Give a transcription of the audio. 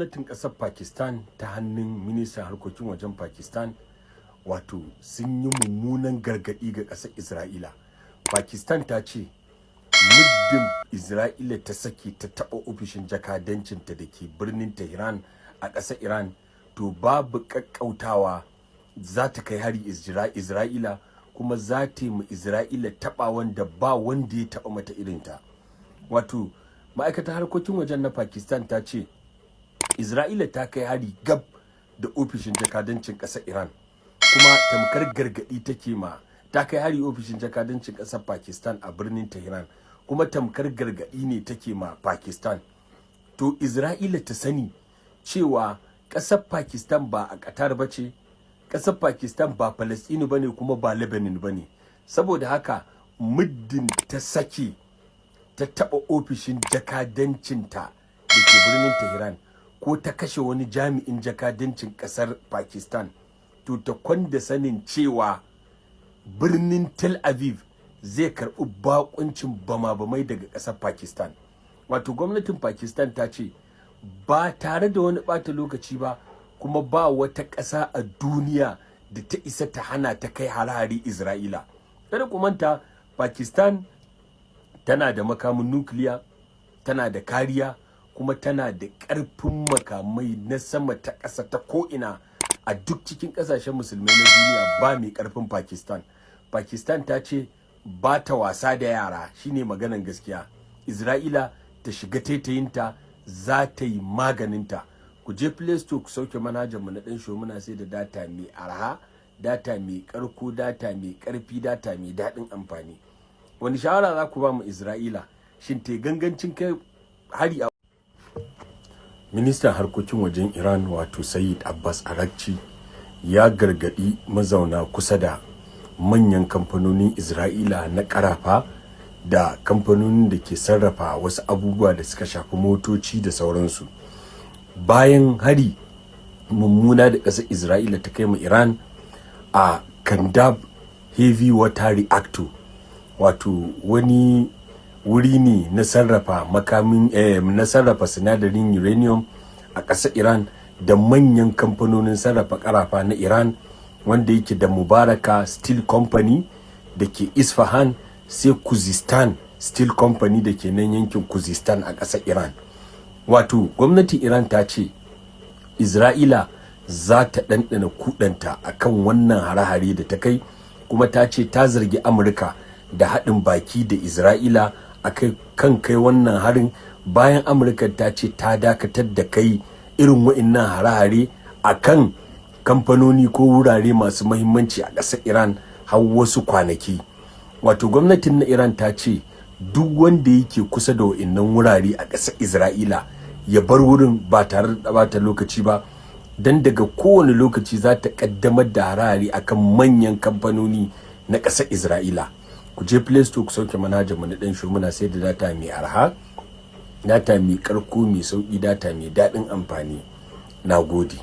Gwamnatin ƙasar Pakistan ta hannun ministan harkokin wajen Pakistan, wato sun yi mummunan gargaɗi ga ƙasar Isra'ila. Pakistan ta ce muddin Isra'ila ta sake ta taɓa ofishin jakadancinta da ke birnin Tehran a ƙasar Iran, to babu ƙaƙƙautawa za ta kai hari Isra'ila, kuma za ta yi ma Isra'ila taɓa wanda ba wanda ya taɓa mata irinta. Wato ma'aikatar harkokin wajen na Pakistan ta ce Isra'ila ta kai hari gab da ofishin jakadancin ƙasar Iran, kuma tamkar gargaɗi take ma, ta kai hari ofishin jakadancin ƙasar Pakistan a birnin Tehran, kuma tamkar gargaɗi ne take ma Pakistan. To Isra'ila ta sani cewa ƙasar Pakistan ba a Qatar ba ce, ƙasar Pakistan ba Palestine ba ne, kuma ba Lebanon ba ne. Saboda haka muddin ta sake ta taɓa ofishin jakadancinta da ke birnin Tehran ko ta kashe wani jami'in jakadancin ƙasar Pakistan, to ta kwanda sanin cewa birnin Tel Aviv zai karɓi bakuncin bama-bamai daga ƙasar Pakistan. Wato gwamnatin Pakistan ta ce ba tare da wani ɓata lokaci ba, kuma ba wata ƙasa a duniya da ta isa ta hana ta kai hare-hare Isra'ila. Kada ku manta, Pakistan tana da makamin nukiliya, tana da kariya, kuma tana da ƙarfin makamai na sama, ta ƙasa, ta ko'ina. A duk cikin ƙasashen musulmai na duniya ba mai ƙarfin Pakistan. Pakistan ta ce ba ta wasa da yara, shine maganan gaskiya. Isra'ila ta shiga taitayinta, za ta yi maganinta. Ku je Play Store ku sauke manhajar mu na ɗan show. Muna sai da data mai arha, data mai karko, data mai karfi, data mai daɗin amfani. Wani shawara za ku ba mu Isra'ila? Shin te gangancin kai hari a Ministan harkokin wajen Iran, wato Sayyid Abbas Araghchi, ya gargadi mazauna kusa da manyan kamfanonin Isra'ila na karafa da kamfanonin da ke sarrafa wasu abubuwa da suka shafi motoci da sauransu, bayan hari mummuna da ƙasar Isra'ila ta kai ma Iran a Khondab Heavy Water Reactor, wato wani wuri ne na sarrafa makamin na sarrafa sinadarin uranium a ƙasar Iran, da manyan kamfanonin sarrafa karafa na Iran, wanda yake da Mubaraka Steel Company da ke Isfahan, sai Khuzestan Steel Company da ke nan yankin Khuzestan a ƙasar Iran. Wato gwamnatin Iran ta ce Isra'ila za ta ɗanɗana kudanta akan wannan hare-hare da ta kai, kuma ta ce ta zargi Amurka da haɗin baki da Isra'ila a kan kai wannan harin, bayan Amurka ta ce ta dakatar da kai irin wa'innan hare-hare a kan kamfanoni ko wurare masu mahimmanci a ƙasar Iran har wasu kwanaki. Wato gwamnatin na Iran ta ce duk wanda yake kusa da wa'innan wurare a ƙasar Isra'ila ya bar wurin ba tare da bata lokaci ba, don daga kowane lokaci za ta ƙaddamar da hare-hare akan manyan kamfanoni na ƙasar Isra'ila. Ku je Play Store ku sauke manhajar mu na ɗan show. Muna sai da data mai arha, data mai karko, mai sauki, data mai daɗin amfani. Na gode.